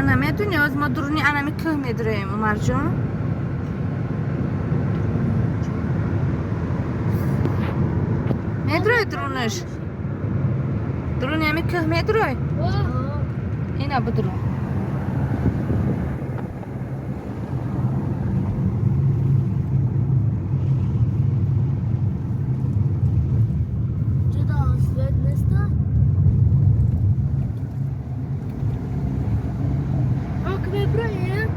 Ана медуни, оз мо дуруни анами кӯҳ медуроем, Умарҷон. Медурои дурунаш? Дуруни ами кӯҳ медурой? Ина будуру. Ҷуда свет неста? Ак меброем?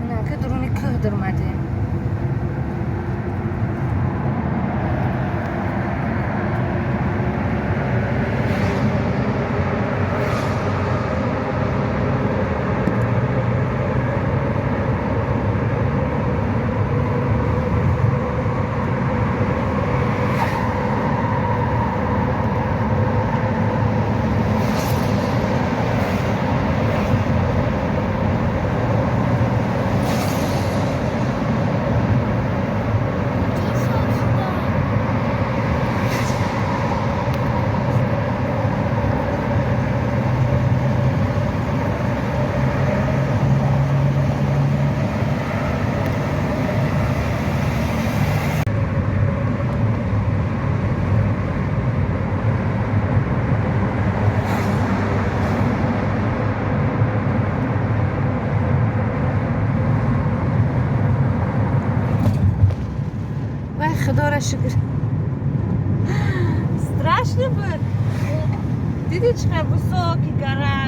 Ина ки дуруни кӯҳ дурмадем. Чӣ шуд шуда? Вай, худоро шукр. Страшно буд. Дидӣ, чӣ қадр высокий гора?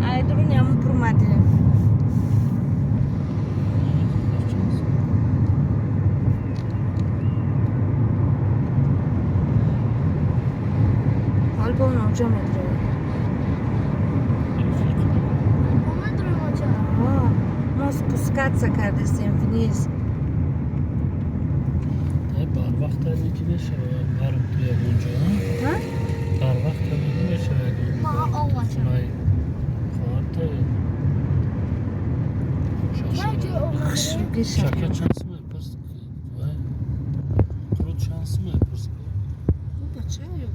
Ай дуруни ҳамун пурмадем. Ҳол бо онҷо медуроем. Мо медроем оча? Мо спускаться кардастем вниз. Барвақт ки мешавад барм ту ягонҷо? Ҳа? Барвақт мешавад. Ма овача. Хоҳарта. Хушрӯги. Шакар чанд сум мепурс? Қурут чанд сум мепурс? Бачаю.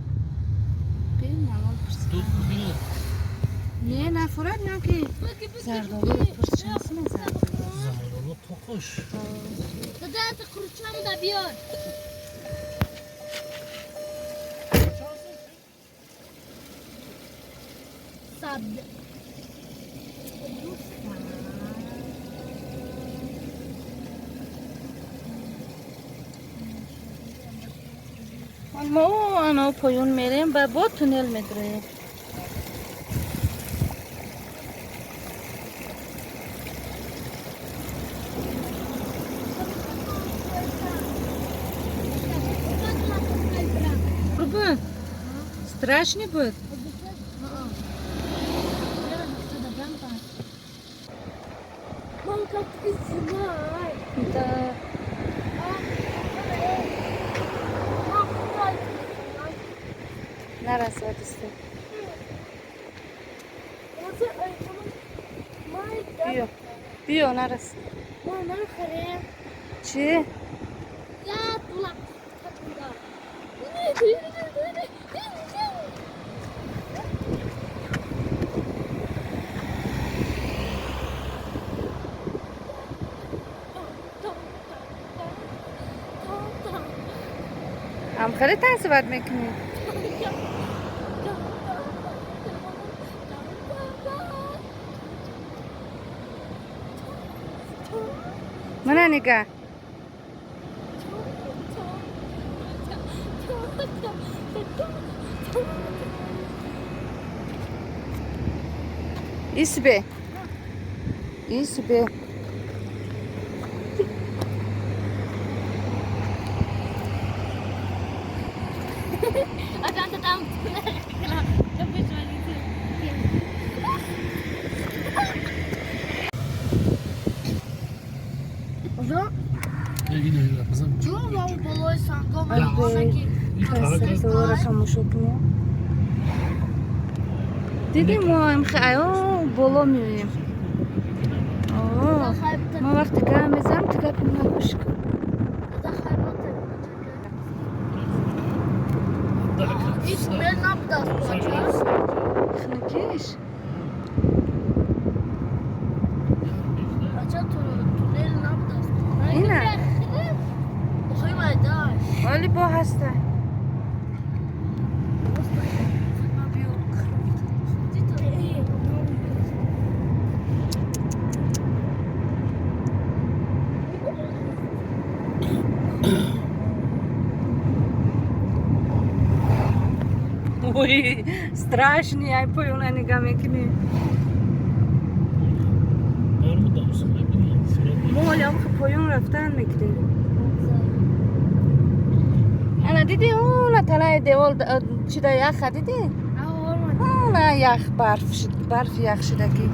Бемалол пурс. Ду бина. Не, нафурат, на ки зардолу пурс, чанд сум зардолу. Зардолу тоқош. Дада, та қурутчаму да биёр. Сад. Мо ано поён мерем ба бо туннел медроем. Қурбон, страшный буд? Мам, как ты снимай. Да. Мам, куда ты снимай? Нарасад исто. Биё, биё, нарас. Мам, нахарем. Чӣ? Я тула. Ҳам хеле танцевать мекунӣ? Мана нигаҳ. Исбе. Исбе. А там болои сангом. Красота ро тамошо кунем. Дидем, мо аё боло меоем. Мо вақте гап мезанам, ту гапи мана гӯш кун. Хунукиш. Ой, страшный, ай поёна нигаҳ мекунӣ. Барму дамсухай бинам. Сурат. Мо ҳоли ам поён рафтан мекунем. Ана дидӣ, она талаи девол чида яха дидӣ? Она ях барф шид, барф ях шидагӣ.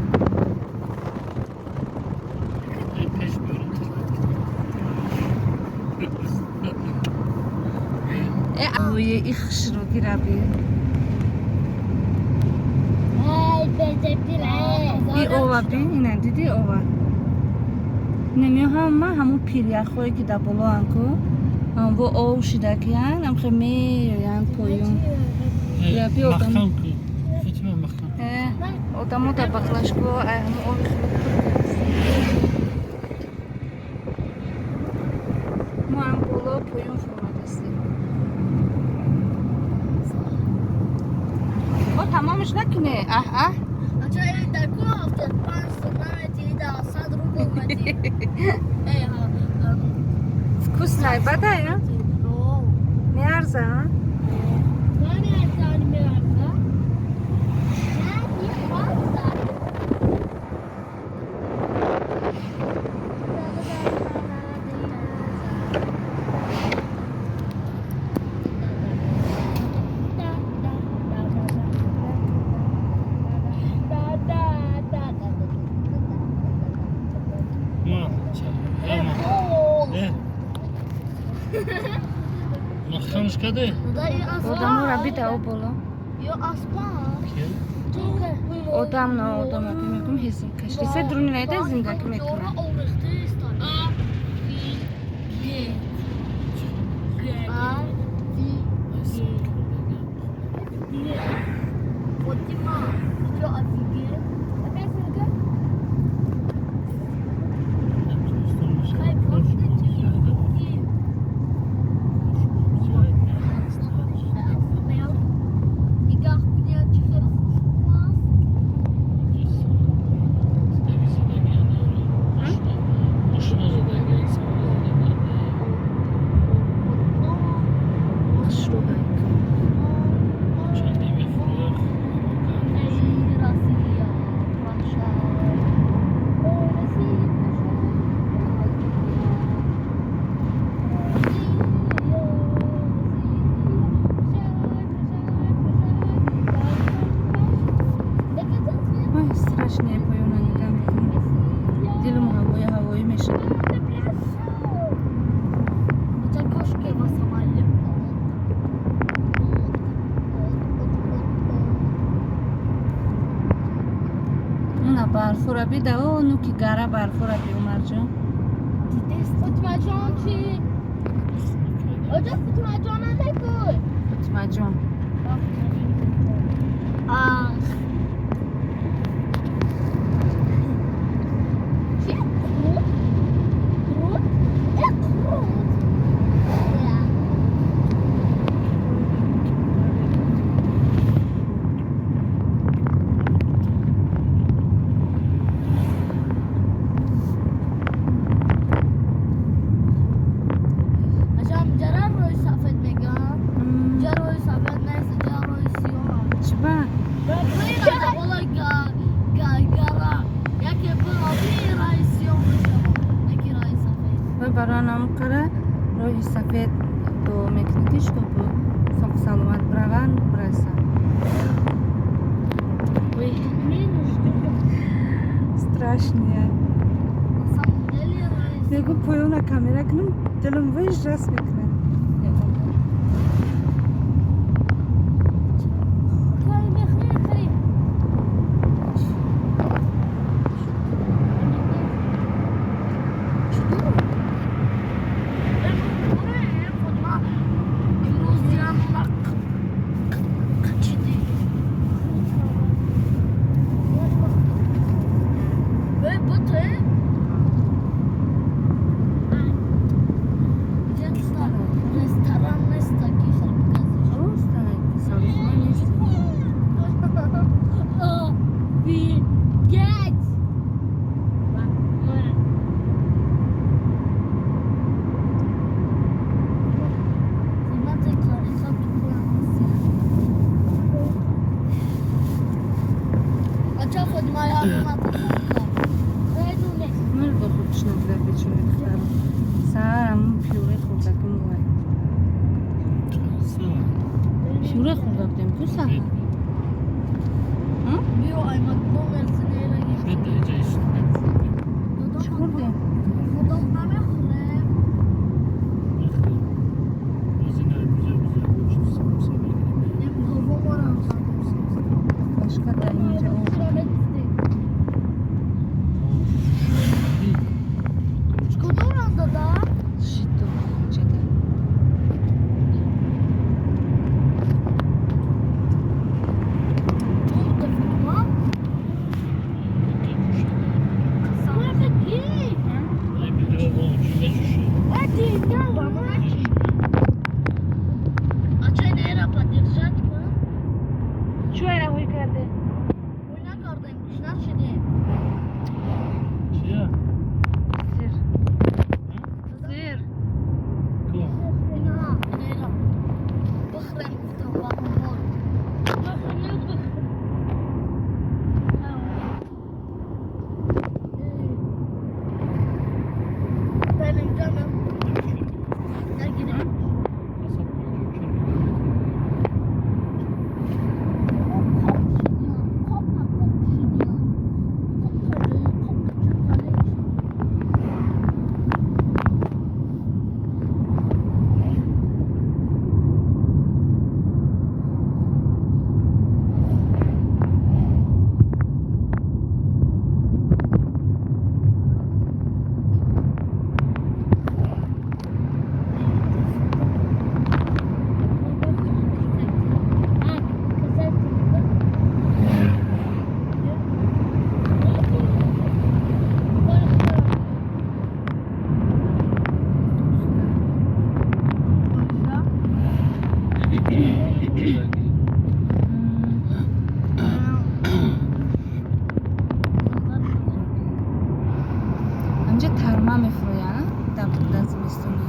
Ай пеш биёрам талат. Э, ой, их хушрӯгира би. И ова би, ина дидӣ ова. Намеоҳам ма ҳамун пиряхҳое ки дар болоан ку, ҳамво ов шидагиян, амхе меоянд поён. Я би одам. Маҳкам ку. Фотима, маҳкам. Э, одамо дар баклажко ай ҳамун ови хеле пур кардастем. Мо ҳам боло поён фуромадастем. Бо тамомаш накуне, аҳ аҳ. Ача, дар ку 75 сомон метиҳӣ, дар 100 рубл метиҳӣ. Эй, ҳа. Вкусная бадая? Меарза, а? Намеарза, меарза. Намеарза. Ма, ча. Э, ма. Э. Маҳкамш каде? Одаморо бида о боло. Ё аспан. Ки? Одам на одама би мегум ҳезум кашида. Се дуруни наида зиндагӣ мекунад. А, Б, Г. А, Б, Г. Фотима, ты чё, офигел? Опять ГГ? Хай, просто ты. Нигоҳ кунед, чӣ хеле хушрӯ аст. Мошина задагӣ, самолёт задагӣ. Хушрӯ. Чанде мефурӯх. Эй, Россия, прощай. О, Россия, прощай. Россия, Россия, прощай, прощай, прощай. Ой, страшное, поёна нигаҳ мекунӣ. Дилум ҳавои ҳавоӣ мешавад. Это кошки вас самолет. Она барфура бида, о, нуки гара барфура би, Умарҷон. Фотима ҷон чӣ? Оҷа, Фотима ҷон нагӯй. Фотимаҷон. Ах. Чӣ? Қурут? Қурут? Э, қурут. Я. Аҷам, ҷара рӯи сафед мегӯям. Ҷа рӯи сафед нест, ҷа рӯи сиёҳ. Чиба? Болои гара. Яке бироби раи сиёҳ мешавад, яке раи сафед. Вай барои намқара роҳи сафед дуо мекунӣ, ки чтобы соқ саломат бираванд, бирасанд. Ой, страшная. На самом деле раи Мегу поёна камера кунам, дилам вижрас мекунад. Хай, мехри, хри. Имрӯз дилам қачиди. Э, буте? Мурғ худш нагира, бечора духтарам. Саҳарам пюре хӯрдакӣ мувай. Пюре хӯрда будем ку саҳар. Чӣ хӯрдем? Башка дар инҷа об. Шидо инҷада. Чӯ айраҳои карде? Сир. Сир. Ҳамҷа тарма мефурӯянд дар зимистонӣ.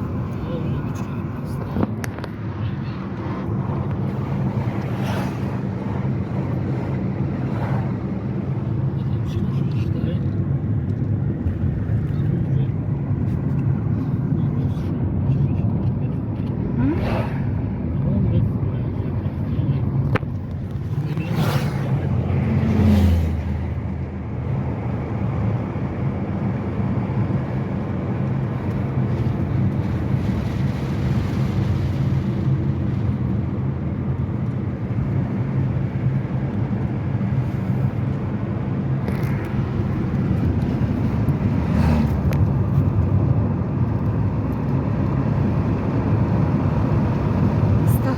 Ста.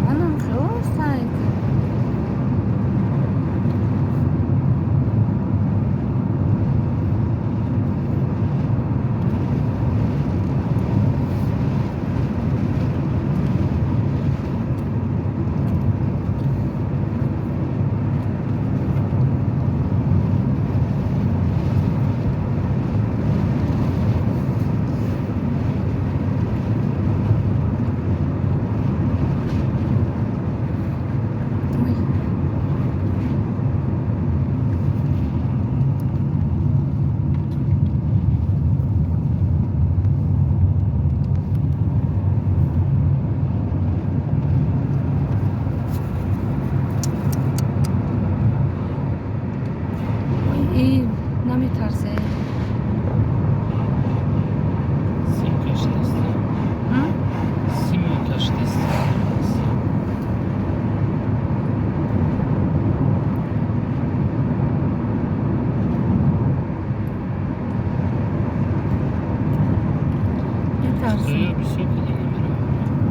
Анам хело стайка. Ой. Ой, и наметарсе. М? Метарсам.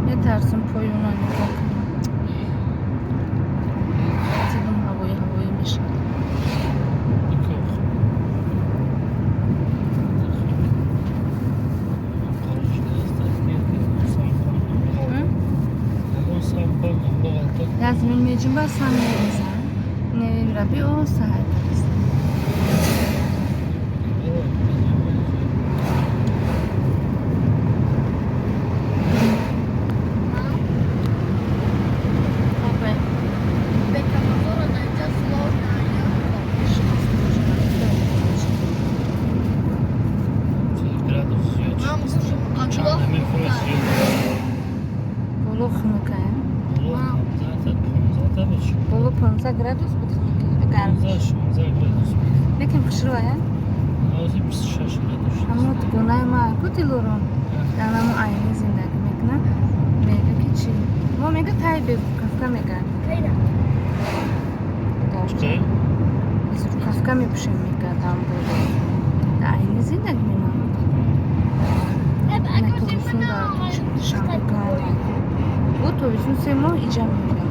Метарсам поёна нигоҳ кунам. Дилам ҳавои ҳавоӣ мешавад. М? Язмин меҷунба, сам мерезам. Немира биоста ҳайдаст. Ҳаво 15 градус буд, гарм. 16 градус буд. Лекин хушрӯя. Ҳозир 26 градус шуд. Ҳамо дугонаи ма ку Дилором дар ҳамо Айни зиндагӣ мекунад, мега ки чӣ, мо мега тай безрукавка мегардем. Чӣ? Безрукавка мепӯшем, мегардам боло. Дар Айни зиндагӣ менамад. Тобистон дар Душанбе гарм. Бо тобистон 3 моҳ иҷа меоям.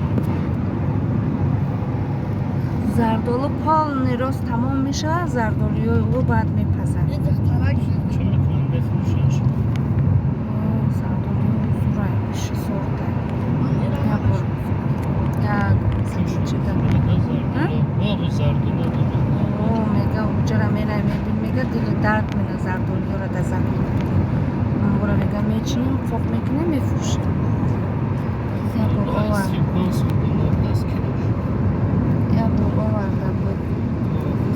Зардолу полный рост тамом мешавад, зардолуёи ӯ баъд мепазад. Чӣ мекунанд, мефурӯшанд? Зардолуи зурай сорта. Як бор як чида. Боғи зардолу дорад. О, мега, уҷара мерай, мебин, мега, дили дард мена, зардолуёра дар замин. Амбора, мега, мечинем, қоқ мекунем, мефурӯшем. Як бор овард. 35 сомон даст килош. Як бор оварда буд.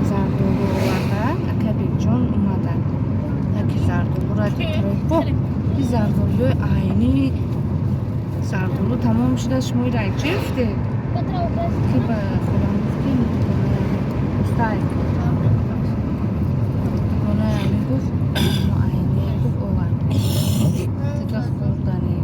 Зардолу оварда, акабекҷон омада. Яке зардолура дид. О, и зардолуёи Айни, зардолу тамом шуда, шумо ира чӣ гуфте? Ки ба холам гуфт, ки устай. Дугонаи ами гуфт, мо Айни гуфт, овард. Дига хӯрдани.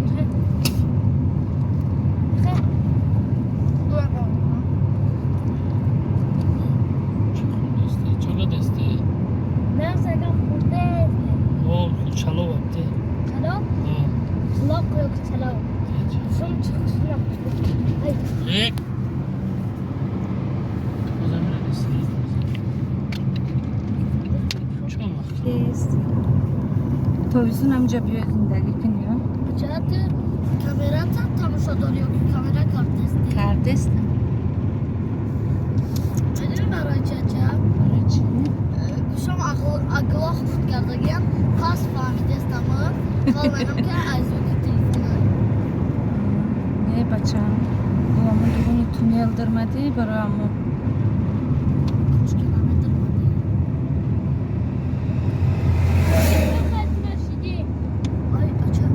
Чӣ хӯрдасте? Чола дасте? О, чалов апте. Чалоқ yoki chalov. Shuncha qishloq. Ay, Э! Тоза мерасӣ. Чӣ вақт? Нест. Тобистон ҳаминҷа биёй зиндагӣ кунӣ, а? Бачаат камерата тамошо дори ёки камера кардести? Кардест. Медонӣ барои ча ча? Барои чӣ? Гӯшам оглохнут кардагиам, пас фаҳмидестама. Хол менам ки аз звуки телефона. Не, бачам. Бо ҳамон дуруни туннел дармадӣ, барои ҳамон. Кошки намедармадӣ. Ай, бача.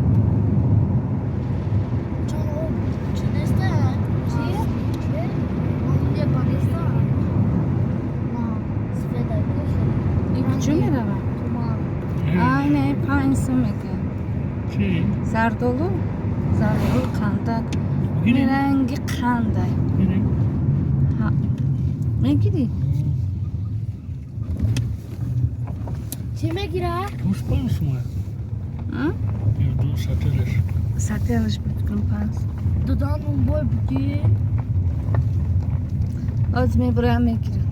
Чон об чӣ неста? Чӣ? Он лепа неста? На, сфеда. Ин куҷо меравад? Туман. Ай, не, 5 сум мега. Чӣ? Зардолу, зардолу қандак. Гирем. Ранги қандай. Гирем. Мегирӣ? Чӣ мегирад? Душ 5 сум. А? Ё ду сателеш. Сателаш буд 5. Додан он бой будӣ? Оз мебурам, мегирам.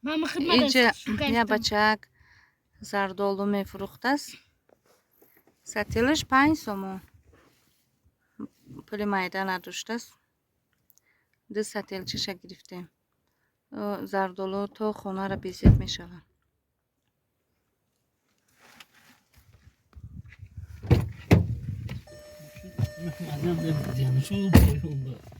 Мама хидмат. Иҷа я бачак зардолу мефурӯхтааст. Сатилаш 5 сомон. Пули майда надоштааст. Ду сатилчиша гирифтем. Зардолу то хонара безеб мешавад. Мадам,